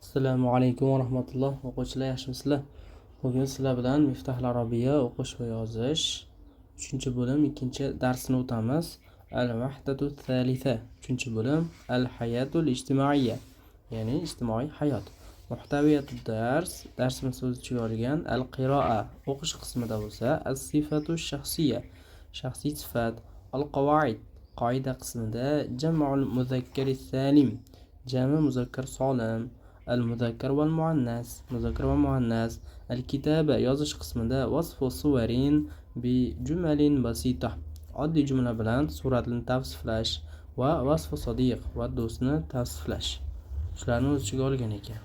Assalomu alaykum va rahmatulloh. O'quvchilar, yaxshimisizlar? Bugun sizlar bilan Miftahul Arabiya o'qish va yozish 3-bo'lim 2-darsini o'tamiz. Al-vahdatu thalitha, 3-bo'lim, al-hayatul ijtimoiyya, ya'ni ijtimoiy hayot. Muhtaviyatu dars, darsimiz o'z ichiga olgan al-qiroa, o'qish qismida bo'lsa as-sifatu shaxsiyya, shaxsiy sifat, al-qavoid, qoida qismida jam'ul muzakkari salim, jami muzakkar solim, al-muzakkar val muannas, muzakkar va muannas, al-kitaba, yozish qismida vasfu suvarin bi jumalin basita, oddiy jumla bilan suratni tavsiflash va vasfu sodiq va do'stni tavsiflash. Shularni o'z ichiga olgan ekan.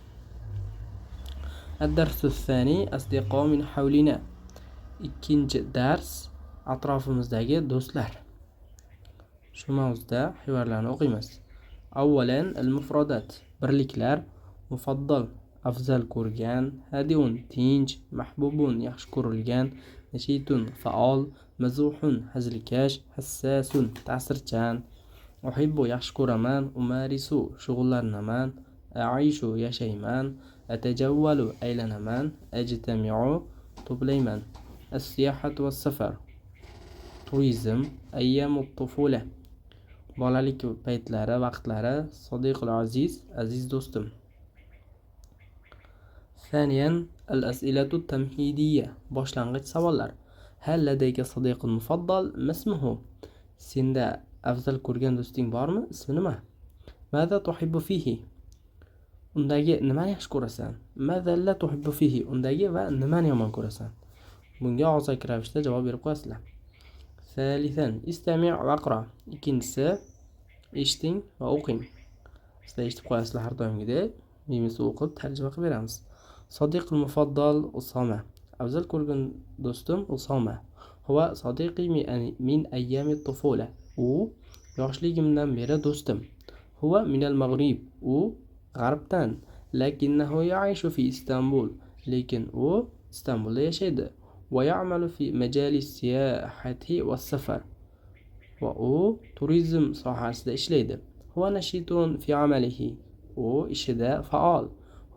Ad-darsu thani asdiqo min hawlina. Ikkinchi dars, atrofimizdagi do'stlar. Shu mavzuda hivarlarni o'qiymiz. Avvalan al-mufradat, birliklar: mufaddal, afzal ko'rgan, hadiun, tinch, mahbubun, yaxshi ko'rilgan, nashitun, faol, mazuhun, hazilkash, hassasun, ta'sirchan, uhibbu, yaxshi ko'raman, umarisu, shug'ullanaman, aishu, yashayman, atajavvalu, aylanaman, ajtamiu, to'playman. As-siyahatu was-safar, turizm, ayyamu tufula, bolalik paytlari, vaqtlari, sodiqul aziz, aziz do'stim. ثانيا الأسئلة التمهيدية، boshlang'ich savollar. هل لديك صديق مفضل؟ ما اسمه؟ Senda afzal ko'rgan do'sting bormi? Ismi nima? ماذا تحب فيه؟ Undagi nimani yaxshi ko'rasan? ماذا لا تحب فيه؟ Undagi va nimani yomon ko'rasan? Bunga og'zaki ravishda javob berib qo'yasizlar. ثالثا استمع واقرأ. Ikkinchisi, eshiting va o'qing. Sizlar eshitib qo'yasizlar, har doimgidek mimisi o'qib tarjima qilib beramiz. صديقي المفضل أسامة. Afzal ko'rgan do'stim Usoma. هو صديقي من أيام الطفولة. U yoshligimdan beri do'stim. هو من المغرب. U g'arbdan. لكنه يعيش في إسطنبول. Lekin u Istanbulda yashaydi. ويعمل في مجال السياحة والسفر. Va u turizm sohasida ishlaydi. هو نشيط في عمله. U ishida faol.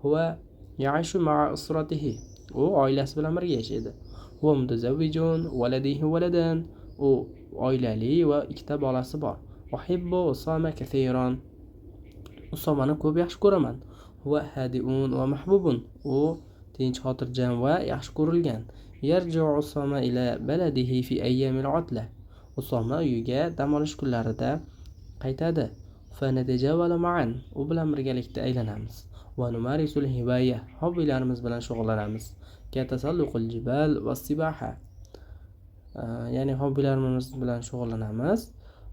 هو يعيش مع أسرته. U oilasi bilan birga yashaydi. هو متزوج ولديه ولدان. U oilali va ikkita bolasi bor. أحب أسامة كثيرا. Usomani ko'p yaxshi ko'raman. هو هادئ ومحبوب. U tinch, xotirjam va yaxshi ko'rilgan. يرجع أسامة إلى بلده في أيام العطلة. Usoma uyiga dam olish kunlarida qaytadi. فنتجول معا. U bilan birgalikda aylanamiz. ونمارس الهواية. Hobbilarimiz bilan shug'ullanamiz. كتسلق الجبال والسباحة. Ya'ni hobbilarimiz bilan shug'ullanamiz,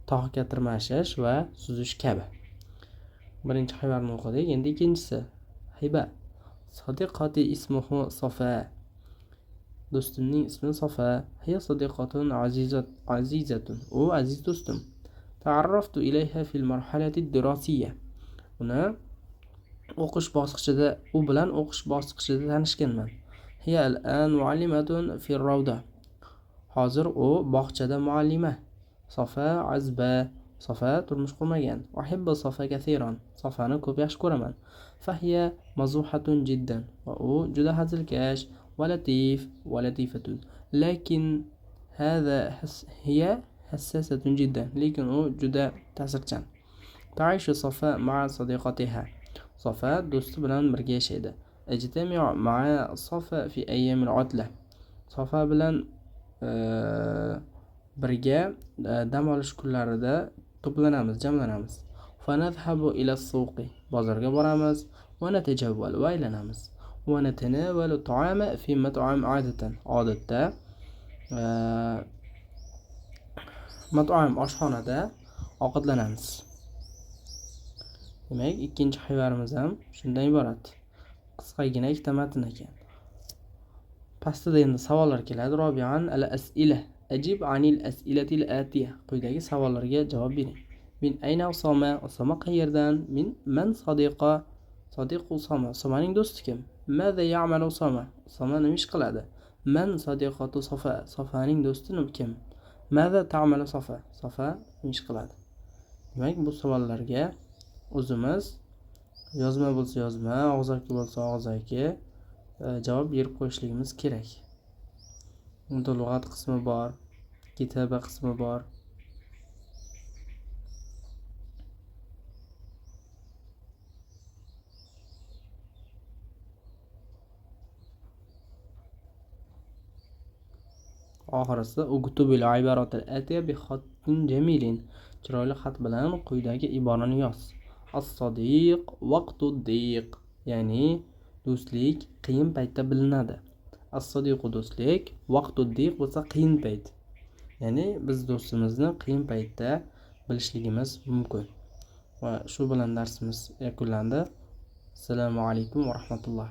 tog'ga tirmashish va suzish kabi. Birinchi hivarni o'qidik, endi ikkinchisi. Hiba. صديقتي اسمه صفا. Do'stimning ismi Sofa. هي صديقة عزيزة عزيزة. U aziz do'stim. تعرفت إليها في المرحلة الدراسية. Uni o'qish bosqichida, u bilan o'qish bosqichida tanishganman. هي الآن معلمة في الروضة. Hozir u bog'chada muallima. صفا عزباء. Sofa turmush qurmagan. أحب صفا كثيرا. Sofani ko'p yaxshi ko'raman. فهي مزوحة جدا. Va u juda hazilkash ولطيف ولطيفة. لكن هذا هي حساسة جدا. Lekin u juda ta'sirchan. تعيش صفاء مع صديقتها. Sofa do'sti bilan birga yashaydi. أجتمع مع صفا في أيام العطلة. Sofa bilan birga dam olish kunlarida to'planamiz, jamlanamiz. فنذهب إلى السوق. Bozorga boramiz. ونتجول, va aylanamiz. ونتناول الطعام في مطعم عادة. Odatda مطعم, oshxonada ovqatlanamiz. Demak, ikkinchi hivarimiz ham shundan iborat. Qisqagina ikkita matn ekan. Pastida endi savollar keladi. رابعا الأسئلة. أجب عن الأسئلة الآتية. Quyidagi savollarga javob bering. من أين أسامة؟ Usoma qayerdan? من صديقة صديق أسامة؟ Usomaning do'sti kim? ماذا يعمل أسامة؟ Usoma nima ish qiladi? من صديقة صفاء؟ Sofaning do'sti kim? ماذا تعمل صفاء؟ Sofa nima ish qiladi? Demak, bu savollarga o'zimiz Yozma bo'lsa yozma, og'zaki bo'lsa og'zaki javob berib qo'yishligimiz kerak. Unda lug'at qismi bor, kitaba qismi bor. Oxirisi uktubil ibaratil atiya bi xattin jamilin. Chiroyli xat bilan quyidagi iborani yoz. As-sodiq vaqtu diq, ya'ni do'stlik qiyin paytda bilinadi. As-sodiqu do'stlik, vaqtu diq bo'lsa qiyin payt. Ya'ni biz do'stimizni qiyin paytda bilishligimiz mumkin. Va shu bilan darsimiz yakunlandi. Assalomu alaykum va rahmatulloh.